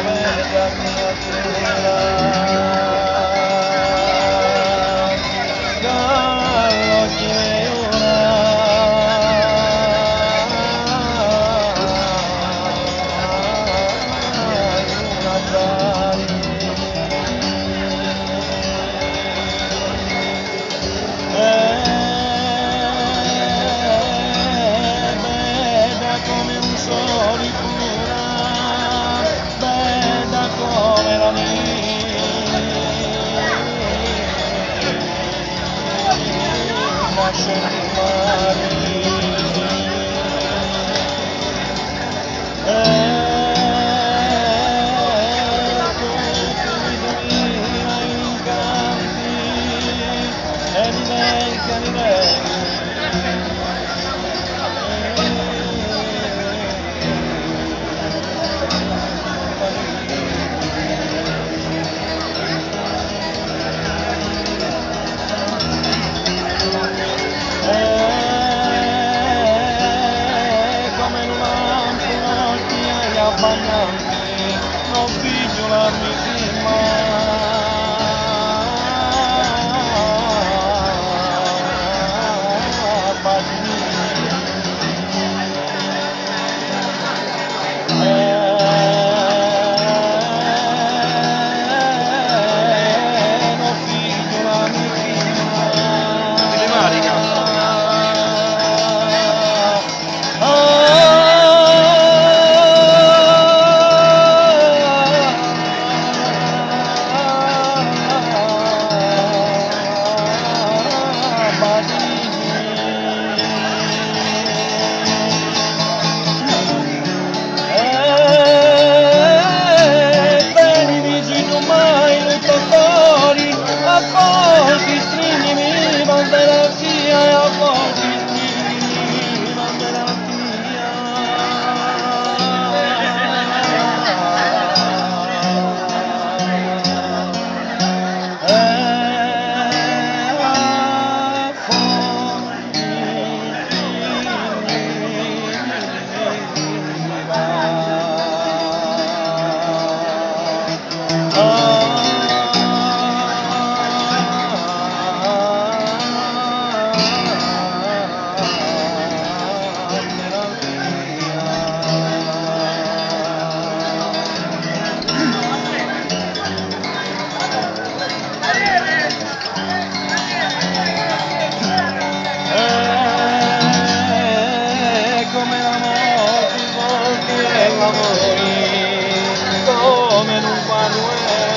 Bella criatura C'all'occhi mei una Bella come un sole pura, bella come la nascente mare. E tutti duemila incanti e mi venga, mi venga. E come nu lampu l'occhi hai abbaglianti, no figliola mi firma. No figliola mi Telematica. E veni vicinu mai lu to cori, a forti stringimi bandera tia, e a forti stringimi bandera tia. E a forti stringimi E come la morte, forte dell'amore, come non fa.